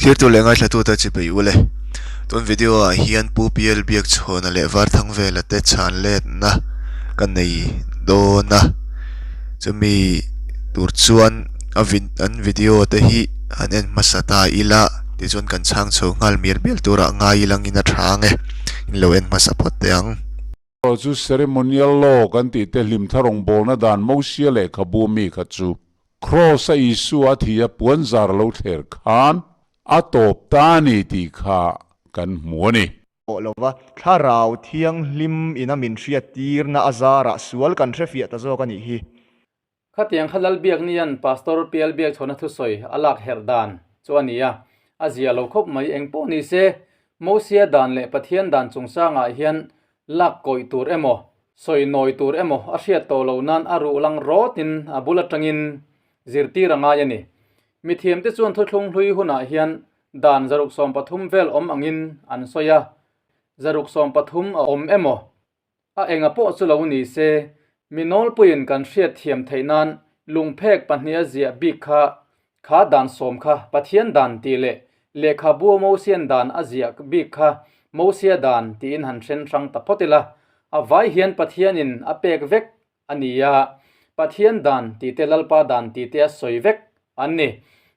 Thirtu leh ngaithlatute chi peih ule. Tun video ah hian Pu PL Biakchhawna leh Varthangvela te chhan letna ka nei dawn a, chumi tur chuan a an video te hi han en hmasa ta ila tichuan kan chhang chho nghal mial mial turah ngai ilangin a tha ang e, in lo en hmasa phawt teh ang. Erawh chu ceremonial law kan tih te hlimthla rawngbawlna dan Mosia lehkhabu mi kha chu Kraws a Isua a thi a puanzar lo thler khan a tawp ta a ni tih kha kan hmu a ni. Pawh lova Thlarau Thianghlim ina min hriattirna a zarah sual kan hrefiah ta zawk a nih hi. Khatiang kha Lalbiaknian Pastor Pial Biakchhawna thusawi a lak herh dan chu a ni a, a zia lo khawp mai. Eng pawh ni se, Mosia dan leh Pathian dan chungchangah hian lak kawih tur emaw, sawi nawi tur emaw a hriat tawh loh nan a ruh lang rawtin a bul atangin zirtir a ngai a ni. Mithiamte chuan thuthlung hlui hunah hian dan 113 vel awm angin an sawi a, 113 a awm emaw, A enga pawh chu lo ni se, mi nawlpuiin kan hriat thiam theih nan lungphek pahniha ziah bik kha, kha dan sawm kha Pathian dan tih leh lehkhabu Mosian dan a ziah bik kha Mosia dan tiin han hren hrang ta phawt ila, a vai hian Pathianin a pek vek a ni a, Pathian dan tih te Lalpa dan tih te a sawi vek an ni.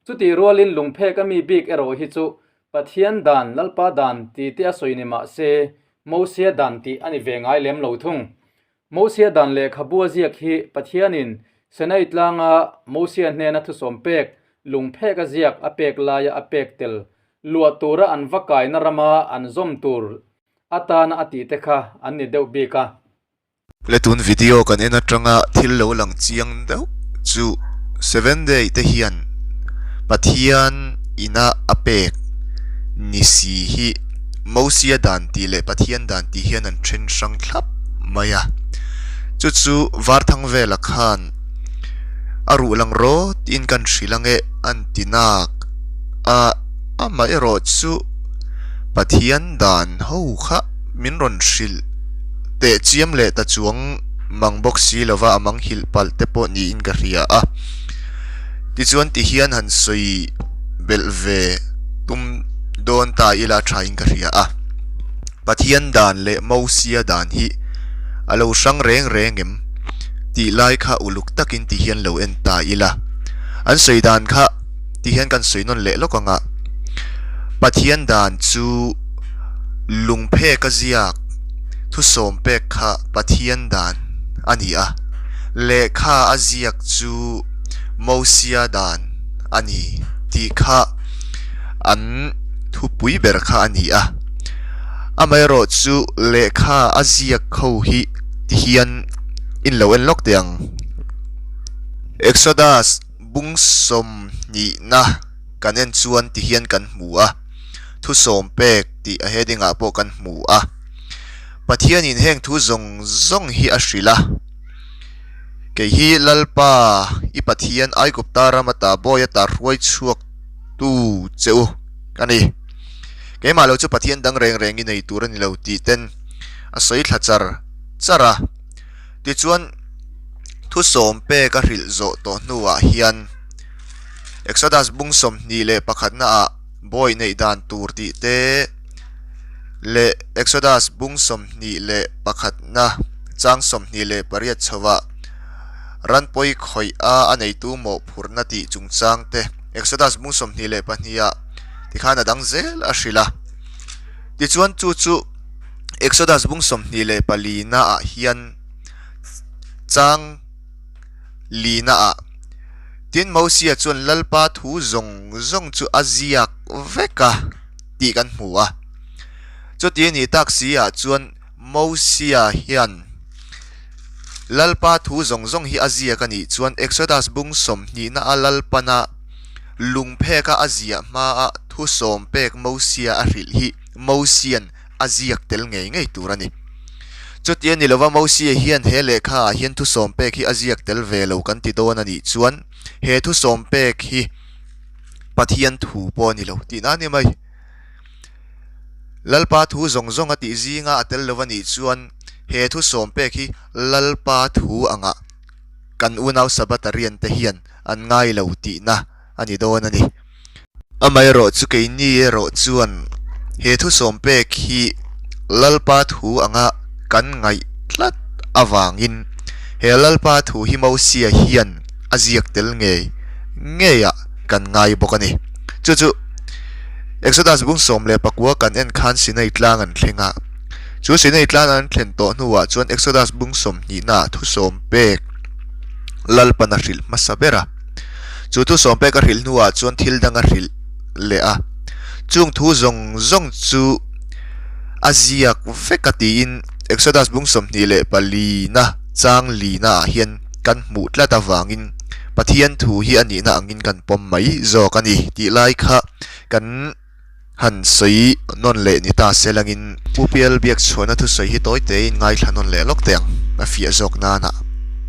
Chutih rualin lungphek a mi bik erawh hi chu Pathian dan, Lalpa dan tih te a sawi ni mah se, Mosia dan tih a ni ve ngai lem lo thung. Mosia dan lehkhabu a ziak hi Pathianin Sinai tlanga Mosia hnena thusawm pek, lungphek a ziak a pek laia a pek tel luah tura an va kaina rama an zawm tur atana a tih te kha an ni deuh bik a. Le tun video kan en atanga thil lo lang chiang deuh chu Seven Day te hian Pathian ina a pek ni si hi Mosia dan tih leh Pathian dan tih hian an then hrang thlap mai a, chu chu Varthang vela khan a ruh lang rawt in kan hrilh ange an ti nak a, amaherawh chu Pathian dan ho kha min rawn hrilh. Teh chiam leh ta chuang mang bawk si lova a mang hilh palh te pawh niin ka hria a. Tichuan ti hian han sawi belh ve tum dawn ta ila tha in ka hria a. Pathian dan leh Mosia dan hi a lo hrang reng reng em tih lai kha uluk takin ti hian lo en ta ila. An sawi dan kha ti hian kan sawi nawn leh lawk ang a. Pathian dan chu lungphek a ziak thusawm pek kha Pathian dan a ni a, lehkha a ziak chu Mosia dan a ni tih kha an thupui ber kha a ni a. Amaherawh chu lehkha a ziak ho hi ti hian in lo en lawk teh ang. Exodus bung sawmhnihna kan en chuan ti hian kan hmu a. Thusawm pek tih a heading ah pawh kan hmu a. Pathianin heng thu zawng zawng hi a hrilh a, Kei hi Lalpa i Pathian Aigupta ram ata bawi ata hruai chhuak tu che u ka ni. Keimah lo chu Pathian dang reng reng i nei tur a ni lo tih ten a sawi thla char char a. Tichuan thusawm pek a hrilh zawh tawh hnuah hian Exodus bung 21 naah Bawi neih dan tur tih te leh Exodus bung 21 na chang 28 chhovah ran pawi khawih a a neitu mawhphurhna tih chungchang te Exodus bung 22 ah tikhan a dang zel a hrilh a. Tichuan chu chu Exodus bung 24 na ah hian chang lina ah Tin, Mosia chuan Lalpa thu zawng zawng chu a ziak vek a tih kan hmu a. Chuti a nih tak si ah chuan Mosia hian Lalpa thu zawng zawng hi a ziak a nih chuan Exodus bung sawmhnihna a Lalpana lungpheka a ziah hmaa thu sawm pek Mosia a hrilh hi Mosian a ziak tel ngei ngei tur a ni. Chuti a ni lova Mosia hian he lehkha ah hian thusawm pek hi a ziak tel ve lo kan ti dawn a nih chuan he thusawm pek hi Pathian thu pawh a ni lo tihna a ni mai. Lalpa thu zawng zawng a tih zinga a tel lo a nih chuan he thusawm pek hi Lalpa thu angah kan unau Sabbatarian te hian an ngai lo tihna a ni dawn a ni. Amaherawh chu keini erawh chuan he thusawm pek hi Lalpa thu anga kan ngaih tlat avangin he Lalpa thu hi Mosia hian a ziak tel ngei ngeiah kan ngai bawk a ni. Chu chu Exodus bung 14 kan en khan Sinai tlang an thleng a. Chu Sinai tlang an thlen tawh hnuah chuan Exodus bung 20 naah thusawm pek Lalpan a hrilh hmasa ber a. Chu thusawm pek a hrilh hnuah chuan thil dang a hrilh leh a. Chung thu zawng zawng chu a ziak vek a tiin Exodus bung 24 na chang lina ah hian kan hmuh tlat avangin Pathian thu hi a nihna angin kan pawm mai zawk a ni tih lai kha kan han sawi nawn leh ni ta se langin Pu Pial Biakchhuahna thusawi hi tawi tein ngaithla nawn leh lawk teh ang a fiah zawk nana.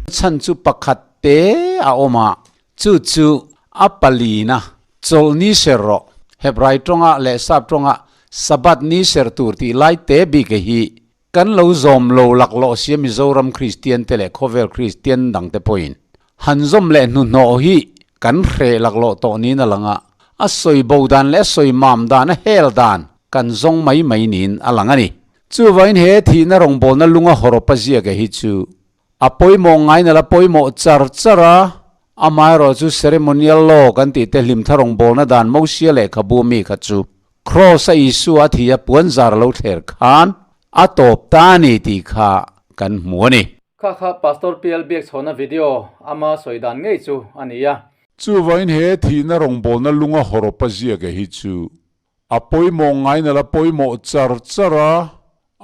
Chhan chu pakhat te a awm a, chu chu a palina chawlh ni ser rawh, Hebrai tawnga leh Sap tawnga Sabbath ni ser tur tih lai te bik hi Kan lo zawm lo laklawh sia Mizoram Kristian te leh khawvel Kristian dang te pawhin han zawm leh hnuhnawh hi kan hreh laklawh tawh niin a lang a, a sawi bo dan leh a sawi mam dan a hel dan kan zawng mai mai niin a lang a ni. Chuvangin he thihna rawngbawlna lunga hawrawp a ziak e hi chu a pawimawh ngaina la pawimawh char char a, amaherawh chu ceremonial law kan tih te hlimthla rawngbawlna dan Mosia lehkhabu mi kha chu Kraws a Isua a thi a puanzar lo thler khan a tawp ta a ni tih kha kan hmu a ni. Kha kha Pastor PL Biakchhawna video ama sawi dan ngei chu a ni a. Chuvangin he thihna rawngbawlna lunga hawrawp a ziak e hi chu a pawimawh ngaina la pawimawh char char a,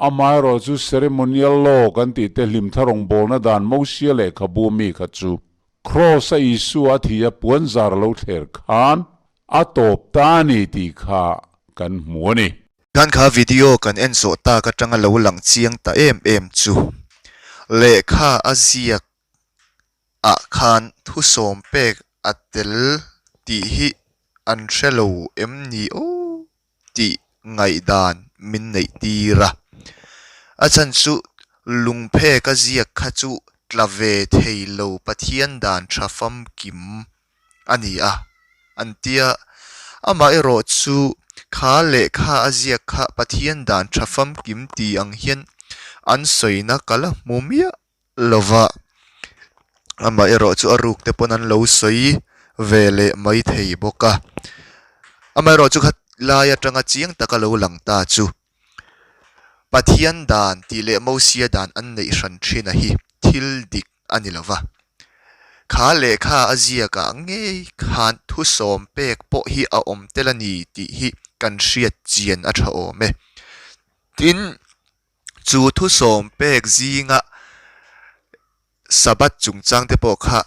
amaherawh chu ceremonial law kan tih te hlimthla rawngbawlna dan Mosia lehkhabu mi kha chu Kraws a Isua a thi a puanzar lo thler khan A tawp ta a ni tih kha kan hmu a ni. Khan kha video kan en zawh tak atanga lo lang chiang ta em em chu lehkha a ziak ah khan thusawm pek a tel tih hi an hre lo em ni aw tih ngaihdan min neih tir a. A chhan chu lungphek a ziak kha chu tla ve thei lo Pathian dan tha famkim a ni a, an ti a. Amaherawh chu kha lehkha a ziak kha Pathian dan tha famkim ti ang hian an sawina ka la hmu miah lo va. Amaherawh chu a ruk te pawn an lo sawi ve leh mai thei bawk a. Amaherawh chu kha lai atanga chiang taka lo lang ta chu Pathian dan tih leh Mosia dan an neih hran thin a hi thil dik a ni lo va. Kha lehkha a ziakah ngei khan thusawm pek pawh hi a awm tel a ni tih hi kan hriat chian a tha awm e. Tin, chu thusawm pek zinga Sabbath chungchang te pawh kha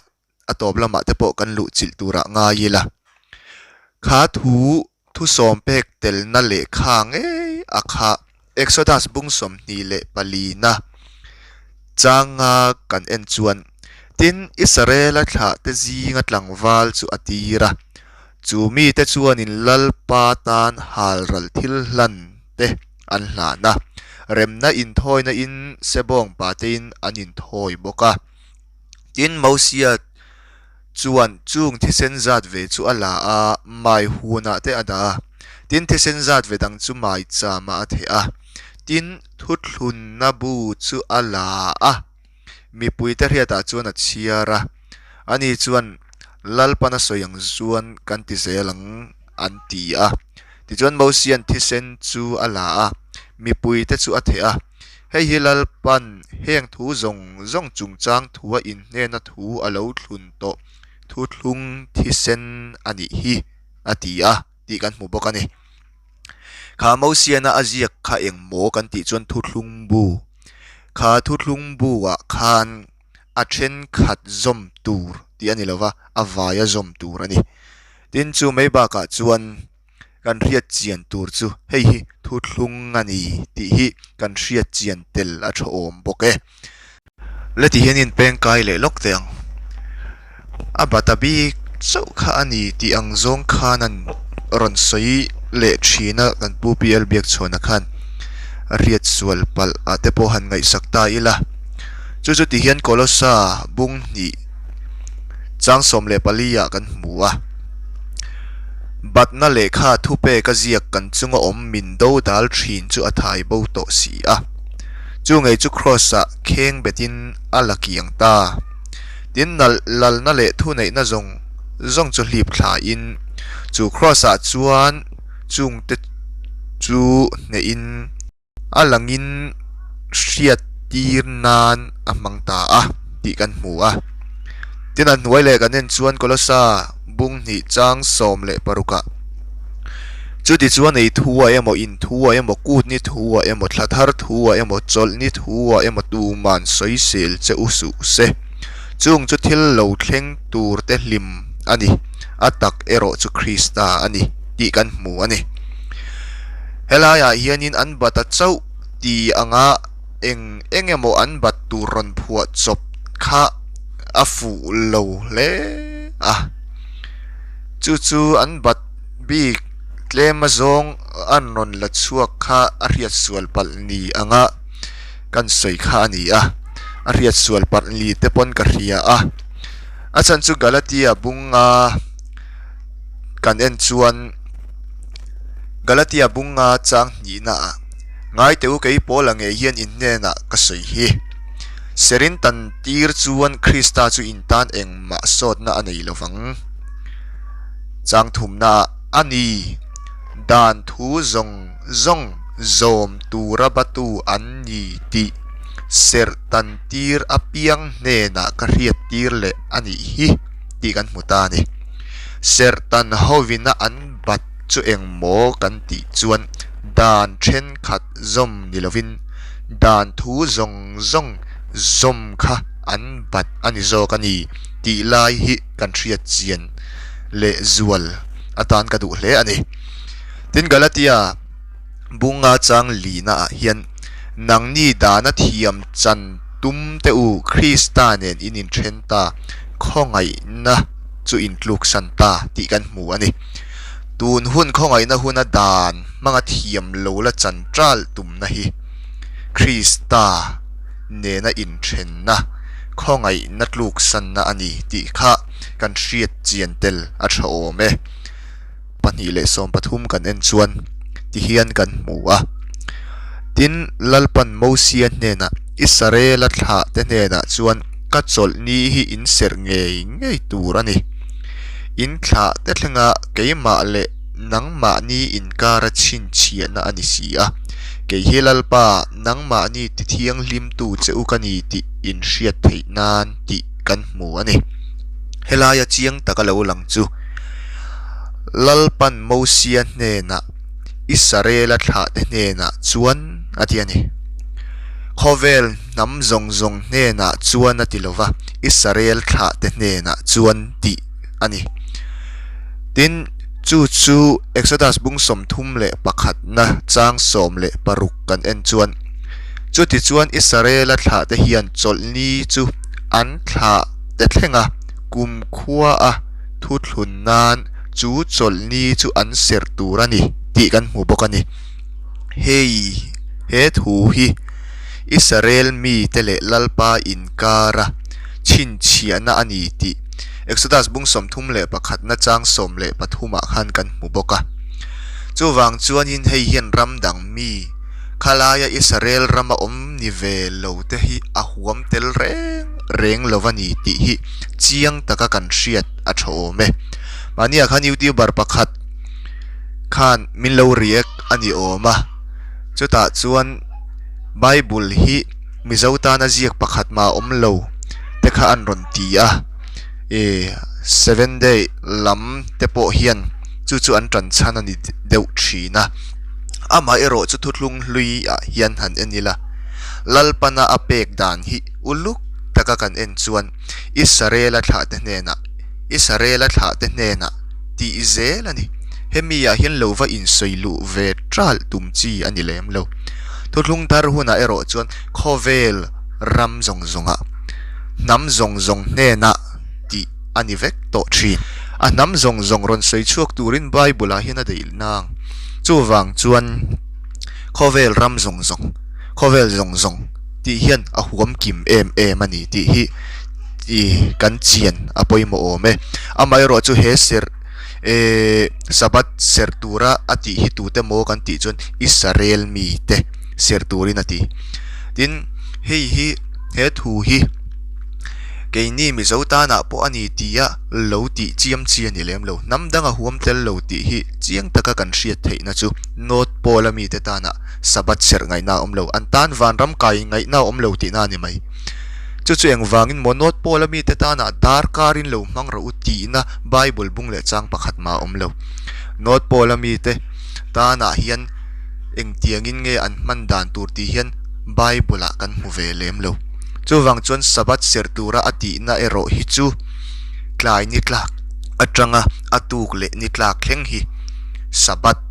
a tawp lamah te pawh kan luh chilh turah ngai ila. Kha thu thusawm pek telna lehkha ngei a kha Exodus bung 24 na changa kan en chuan tin Israela thlah te zinga tlangval chu a tir a, chu mite chuanin Lalpa tan halral thil hlan te an hlan a, remna inthawina in sebawng patein an inthawi bawk a. Tin, Mosia chuan chung thisen zat ve chu a la a, mai hunah te a dah a. Tin, thisen zat ve dang chu mai chamah a theh a. Tin, thuthlunna bu chu a la a, mipuite hriatah chuan a chhiar a. Ani chuan, Lalpan a sawi ang chuan kan ti zel ang, an ti a. Tichuan, Mosia'n thisen chu a la a, mipuite chu a theh a. Hei hi Lalpan heng thu zawng zawng chungchang thua inhnena thu a lo thlun tawh thuthlung thisen a nih hi, a ti a tih kan hmu bawk a ni. Kha Mosiana a ziak kha eng maw kan tih chuan thuthlung bu. Kha thuthlung bu-ah khan a thenkhat zawm tur tih a ni lova, a vaia zawm tur a ni. Tin, chu mai bakah chuan. kan hriat chian tur chu hei hi thuthlung a ni tih hi kan hriat chian tel a tha awm bawk e. Le ti hian in peng kai leh lawk teh ang. A bata bik chauh kha a ni tih ang zawng khan an rawn sawi leh thin a kan Pu PL Biakchhuana khan a hriat sual palh ah te pawh han ngaihsak ta ila. Chu chu ti hian Kolosa bung hnih chang 14 ah kan hmu a. Batna lehkha thupek a ziak kan chunga awm min do dal thin chu a thai bo tawh si a. Chu ngei chu Kraws-ah kheng betin a la kiang ta. Tin, lalna leh thuneihna zawng zawng chu hlip thlain chu Kraws-ah chuan chungte chu hnehin a langin hriattir nan a hmang ta a tih kan hmu a. Tin, a hnuai leh kan en chuan Kolosa bung hnih chang 16 ah Chutichuan ei thu ah emaw, in thu ah emaw, kut ni thu ah emaw, thla thar thu ah emaw, chawlh ni thu ah emaw tuman sawisel che u suh se. Chung chu thil lo thleng tur te hlim a ni, a tak erawh chu Krista a ni tih kan hmu a ni. Helaiah hianin an bat a chauh ti anga eng eng emaw an bat tur rawn phuah chawp kha a fuh lo hle a. Chu chu an bat bik tlem azawng an rawn la chhuak kha a hriat sual palh ni anga kan sawi kha a ni a, a hriat sual palh ni te pawn ka hria a. A chhan chu Galatia bunga kan en chuan Galatia bunga chang hnihna ah Ngaite u kei Paula ngei hian in hnenah ka sawi hi. Serin tan tir chuan Krista chu in tan engmah sawtna a nei lovang. Chang thumna ah a ni. Dan thu zawng zawng zawm tura batu an ni tih serh tan tir apiang hnenah ka hriat tir leh a nih hi tih kan hmu ta a ni. Serh tan hovina an bat chu engmaw kan tih chuan dan thenkhat zawm ni lovin dan thu zawng zawng zawm kha an bat a ni zawk a ni tih lai hi kan hriat chian leh zual atan ka duh hle a ni. Tin Galatia bunga chang lina ah hian nangni dana thiam chan tum te u Krista nen in inthen ta khawngaihna chu intluksan ta tih kan hmu a ni. Tun hun khawngaihna huna dan hmanga thiam lo la chan ṭal tumna hi Krista nena inthenna khawngaihna tluksanna a ni tih kha kan hriat chian tel a tha awm e. 2:13 kan en chuan tihian kan hmu a. Tin, Lalpan Mosia hnenah, Israela thlah te hnenah chuan ka chawlh ni hi in serh ngei ngei tur a ni. In thlah te thlenga keimah leh nangmahni inkara chhinchhiahna a ni si a. Kei hi Lalpa, nangmahni tithianghlimtu che u ka ni tih in hriat theih nan tih kan hmu a ni. Helaia chiang taka lo lang chu Lalpan Mosia hnenah Israela thlahte hnenah chuan a ti a ni. Khawvel hnam zawng zawng hnenah chuan a ti lo va, Israel thlahte hnenah chuan tih a ni. Tin, chu chu Exodus bung 31na chang 16 kan en chuan, Chutichuan Israela thlahte hian chawlhni chu an thlahte thlenga kumkhua a thuthlun nan chu chawlhni chu an serh tur a ni tih kan hmu bawk a ni. Hei he thu hi Israel mite leh Lalpa inkara chhinchhiahna a ni tih Exodus bung 31 na chang 13 ah khan kan hmu bawk a. Chuvang chuanin hei hian ram dang mi khalaia Israel rama awm ni ve lo te hi a huam tel reng reng lo a ni tih hi chiang taka kan hriat a tha awm e. Mahniah khan youtuber pakhat khan min lo react a ni awm a, chutah chuan Bible hi Mizo tana ziak pakhat mah awm lo te kha an rawn ti a, e seven day lam te pawh hian chu chu an tan chhan a ni deuh thin a. Amaherawh chu thuthlung hlui ah hian han en ila, Lalpana a pek dan hi uluk taka kan en chuan Israela thlahte hnenah, Israela thlahte hnenah tih zel a ni. Hemi ah hian lo va insawi luh ve ṭalh tum chi a ni lem lo. Thuthlung thar hunah erawh chuan khawvel ram zawng zawngah, hnam zawng zawng hnenah tih a ni vek tawh ṭhin. A hnam zawng zawng rawn sawi chhuak turin Bible ah hian a daih nang. Chuvang chuan khawvel ram zawng zawng, khawvel zawng zawng tih hian a huam kim em em a ni tih hi ih kan chian a pawimawh awm e. Amaherawhchu he serh. Ehh Sabbath serh tura a tih hi tute maw kan tih chuan Israel mite serh turin a ti. Tin, hei hi he thu hi keini Mizo tanah pawh a ni tia lo tih chiam chi a ni lem lo. Hnam dang a huam tel lo tih hi chiang taka kan hriat theihna chu North Pole a mite tanah Sabbath serh ngaihna a awm lo. An tan vanram kai ngaihna a awm lo tihna a ni mai. Chu chu engvangin maw North Pole a mite tanah darkar in lo hmang rawh u tihna Bible bung leh chang pakhat mah a awm lo. North Pole a mite tanah hian engtiangin nge an hman dan tur tih hian Bible ah kan hmu ve lem lo. Chuvang chuan Sabbath serh tura a tihna erawh hi chu tlai ni tlak atanga a tuk leh ni tlak thleng hi Sabbath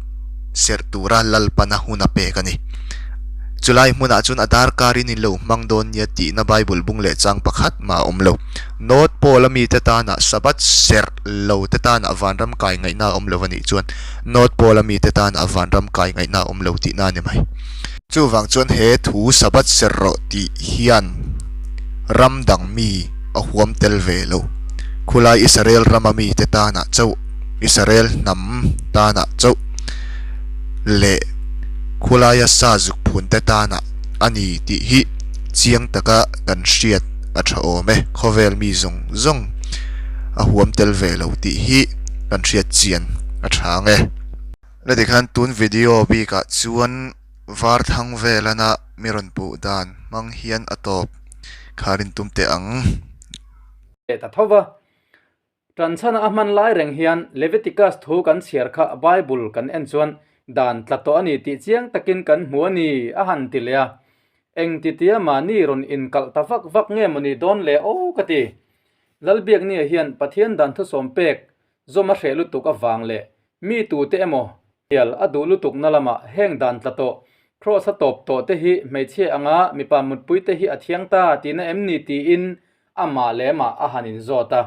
serh tura Lalpana hun a pek a ni. Chulai hmunah chuan a darkarin in lo hmang dawn nia tihna Bible bung leh chang pakhat mah a awm lo. North Pole a mite tanah Sabbath serh lo te tanah vanram kai ngaihna a awm lo a nih chuan North Pole a mite tanah vanram kai ngaihna a awm lo tihna a ni mai. Chuvang chuan he thu Sabbath serh rawh tih hian ram dang mi a huam tel ve lo. Khulai Israel rama mite tanah chauh, Israel hnam tanah chauh leh khulaia sa zuk phunte tanah a ni tih hi chiang taka kan hriat a tha awm e. Khawvel mi zawng zawng a huam tel ve lo tih hi kan hriat chian a tha ang e. La tikhan tun video bikah chuan var thang velana mi rawn puh dan hmang hian a tawp khar in tum teh ang. Leh ta tho va. Tanchhana a hman lai reng hian Leviticus thu kan chhiar kha Bible kan en chuan dan tla tawh a ni tih chiang takin kan hmu a ni a han ti leh a. Engtitia mahni rawn inkalh ta vak vak nge mawni dawn le aw ka ti. Lalbiaknia hian Pathian dan thusawm pek zawm a hreh lutuk avang leh Mi tute emaw hnial a duh lutukna lamah heng dan tla tawh, Kraws a tawp tawh te hi hmeichhia anga mipa mutpui te hi a thiang ta tihna em ni tiin amah leh amah a han inzawt a.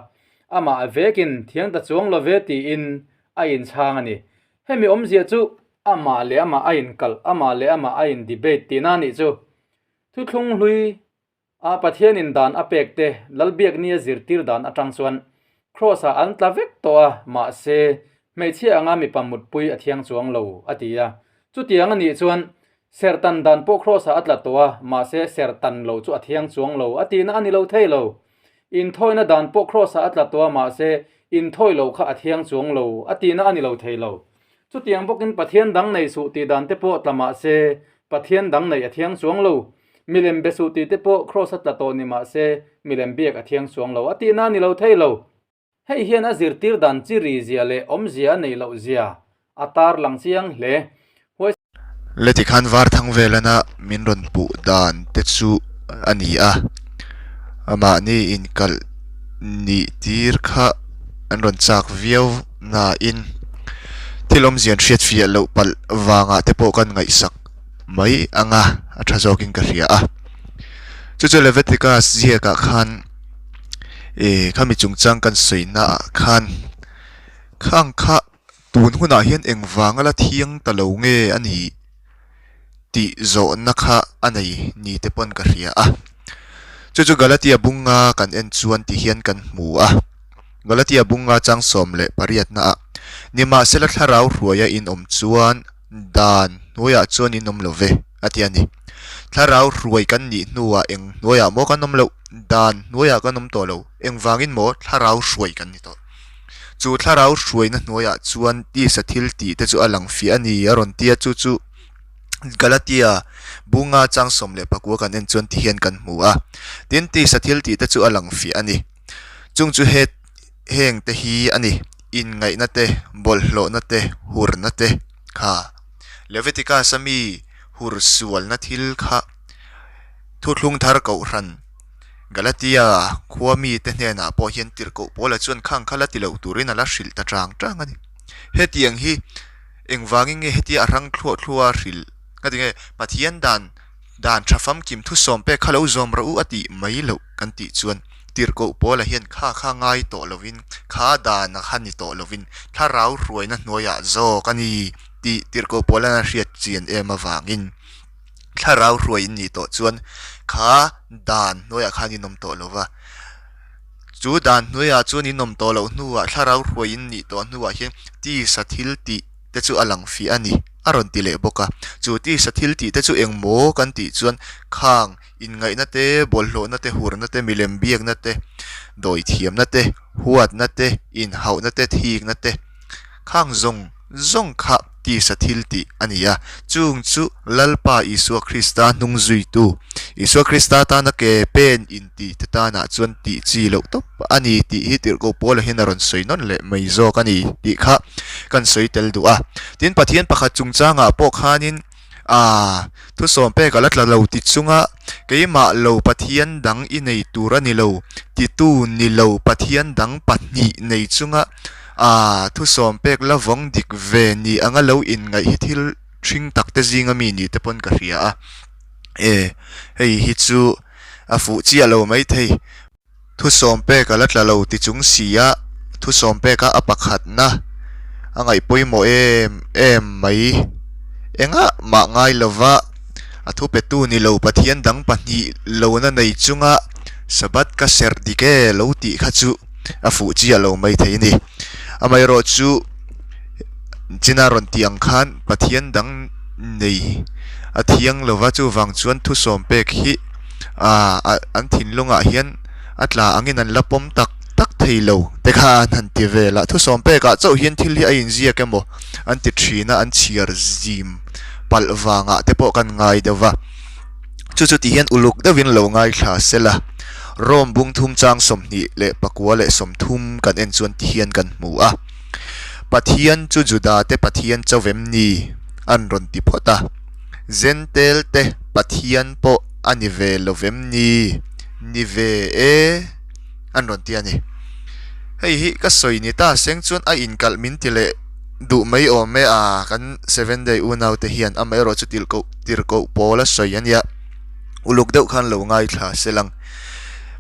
Amah vekin thiang ta chuang lo ve tiin a inchhang a ni. Hemi awmzia chu amah leh amah a inkalh, amah leh amah a in debate tihna a nih chu. Thuthlung hlui A Pathianin dan a pek te Lalbiaknia zirtir dan atang chuan Kraws-ah an tla vek tawh a, mahse, hmeichhia anga mipa mutpui a thiang chuang lo, a ti a. Chutiang a nih chuan, serhtan dan pawh Kraws-ah a tla tawh a, mahse, serhtan lo chu a thiang chuang lo, a tihna a ni lo thei lo. Inthawina dan pawh Kraws-ah a tla tawh a, mahse, inthawi lo kha a thiang chuang lo, a tihna a ni lo thei lo. Chutiang bawkin Pathian dang nei suh tih dan te pawh tla mahse, Pathian dang neih a thiang chuang lo. Milem be suh tih te pawh Kraws a tla tawh ni mah se, milem biak a thiang chuang lo a tihna a ni lo thei lo. Hei hian a zirtir dan chi ri zia leh awmzia a neih loh zia a tar lang chiang hle. Huai. Le tikhan var thang velana min rawn puh dan te chu a ni a, amahni inkalh nih tir kha an rawn chak viau nain thil awmzia an hriat fiah loh palh vangah te pawh kan ngaihsak mai anga a tha zawkin ka hria a. Chu chu Leviticus ziakah khan ih khami chungchang kan sawi naah khan khang kha tun hunah hian engvanga la thiang ta lo nge a nih tih zawhna kha a nei ni te pawn ka hria a. Chu chu Galatia bunga kan en chuan ti hian kan hmu a. Galatia bunga chang 18 ah nimahsela thlarau hruaia inawm chuan Dan hnuaiah chuan in awm lo ve, a ti a ni. Thlarau hruai kan nih hnuah eng hnuaiah maw kan awm loh? Dan hnuaiah kan awm tawh lo. Engvangin maw thlarau hruai kan ni tawh? Chu thlarau hruaina hnuaiah chuan tisa thil tih te chu a lang fiah a ni, a rawn ti a. Chu chu Galatia bunga chang 19 kan en chuan ti hian kan hmu a. Tin, tisa thil tih te chu a lang fiah a ni. Chung chu he Heng te hi a ni, inngaihna te, bawlhhlawhna te, hurna te kha. Leviticus-a mi hur sualna thil kha Thuthlung Thar Kohhran, Galatia khua mite hnenah pawh hian tirhkoh Paula chuan khang kha la ti lo turin a la hrilh ta chang chang a ni. Hetiang hi engvangin nge hetia a hrang thluah thluah a hrilh? Ka ti nge, Pathian dan Dan tha famkim thusawm pek kha lo zawm rawh u a tih mai loh kan tih chuan tirhkoh Paula hian kha kha ngai tawh lovin, kha dan a kha ni tawh lovin thlarau hruaina hnuaiah zawk a ni tih tirhkoh Paula'n a hriat chian em avangin thlarau hruai in nih tawh chuan kha dan hnuaiah khan in awm tawh lo va. Chu dan hnuaiah chuan in awm tawh loh hnuah thlarau hruai in nih tawh hnuah hian tisa thil tih te chu a lang fiah a ni, a rawn ti leh bawk a. Chu tisa thil tih te chu eng maw kan tih chuan khang inngaihna te, bawlhhlawhna te, hurna te, milem biakna te, dawithiamna te, huatna te, inhauhna te, thikna te khang zawng zawng kha tisa thil tih a ni a. Chung chu Lalpa Isua Krista hnung zuitu, Isua Krista tana ke pen inti te tanah chuan tih chi loh tawp a ni tih hi Tirhkoh Paula hian a rawn sawi nawn leh mai zawk a ni tih kha kan sawi tel duh a. Tin, Pathian pakhat chungchangah pawh khanin A, thusawm pek a la tla lo ti chunga keimah lo Pathian dang i nei tur a ni lo titu ni lo Pathian dang pahnih nei chunga a, thusawm pek la vawng dik ve ni anga lo inngaih hi thil hring tak te zinga mi ni te pawn ka hria a. E, hei hi chu a fuh chiah lo maithei. Thusawm pek a la tla lo ti chung si a, thusawm peka a pakhatna a ngaih pawimawh em em mai. Engah mah ngai lova a thupetu ni lo Pathian dang pahnih lona nei chunga Sabbath ka serh dik e lo tih kha chu a fuh chiah lo mai thei a ni. Amaherawh chu China rawn tih ang khan Pathian dang nei a thiang lova chuvang chuan thusawm pek hi ah an thinlungah hian a tla angin an la pawm tak tak thei lo te kha an han ti vel a, thusawm pekah chauh hian thil hi a inziak emaw an ti thin a, an chhiar zim palh vangah te pawh kan ngai deuh va, chu chu ti hian uluk deuhin lo ngaithla sela, Rome bung thum chang 24 leh 30 kan en chuan ti hian kan hmu a, Pathian chu Juda te Pathian chauh em ni? an rawn ti phawt a. Zentel te Pathian pawh a ni ve lo vem ni? Ni ve e an rawn ti a ni. Hei hi ka sawi ni ta seng chuan a inkalh min ti leh duh mai awm e a, kan Seven Day unau te hian amaherawh chu tilkoh tirkoh pawl a sawi a nia. Uluk deuh khan lo ngaithla se lang.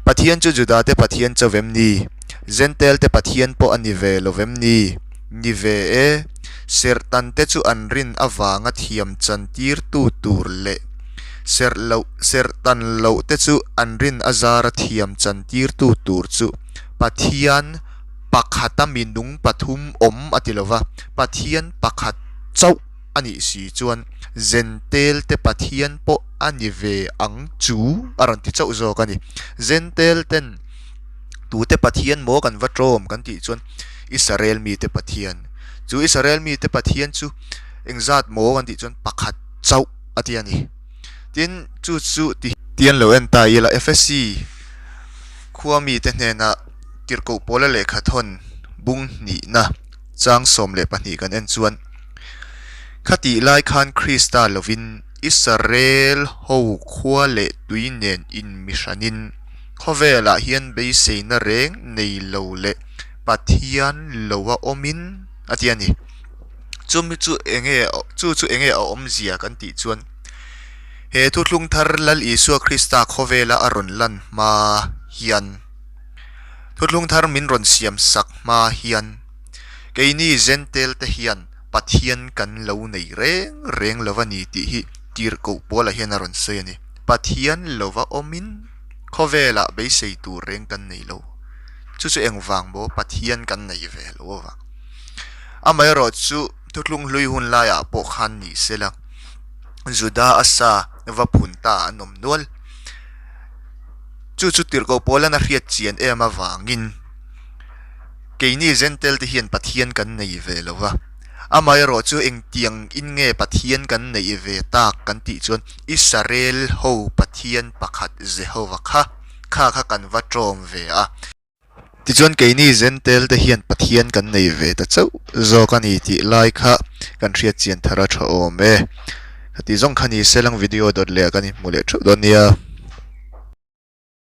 Pathian chu Juda te Pathian chauh vem ni? Zentel te Pathian pawh a ni ve lo vem ni? Ni ve e. Serhtan te chu an rin avanga thiam chan tirtu tur leh serh loh serhtan loh te chu an rin a zara thiam chan tirtu tur chu Pathian pakhata minung pathum awm a ti lova, Pathian pakhat chauh a nih si chuan Zentel te Pathian pawh a ni ve ang chu a rawn ti chauh zawk a ni. Zentel ten tute Pathian maw kan va tlawm kan tih chuan Israel mite Pathian. Chu Israel mite Pathian chu engzat maw kan tih chuan pakhat chauh a ti a ni. Tin, chu chu ti tian lo en ta ila Efesi khua mite hnena tirhkoh pawla lehkha thawn bung hnihna chang 12 kan en chuan khatih lai khan Krista lovin Israel ho khua leh tui nen inmihranin Khawvelah hian beiseina reng nei lo leh Pathian lo a awmin a ti a ni. Chumi chu enge chu chu enge a awmzia kan tih chuan he thuthlung thar Lal Isua Krista khawvela a rawn lan hma hian thuthlung thar min rawn siam sak hma hian keini Zentel te hian Pathian kan lo nei reng reng lo a ni tih hi tirhkoh Paula hian a rawn sawi a ni. Pathian lo va awmin khawvelah beisei tur reng kan nei lo. Chu chu engvang maw Pathian kan nei ve lo avang. Amaherawh chu thuthlung hlui hun laiah pawh khan ni sela Juda a sa va phun ta an awm nual. Chu chu tirhkoh Paula'n a hriat chian em avangin keini Zentel te hian Pathian kan nei ve lo va. Amaherawh chu engtiang in nge Pathian kan neih ve tak kan tih chuan Israel ho Pathian pakhat Jehova kha kha kha kan va tawm ve a. Tichuan keini Zentel te hian Pathian kan nei ve ta chauh zawk a ni tih lai kha kan hriat chian thar a tha awm e. Khati zawng kha ni se lang video dawt leh ah kan inhmu leh theuh dawn nia.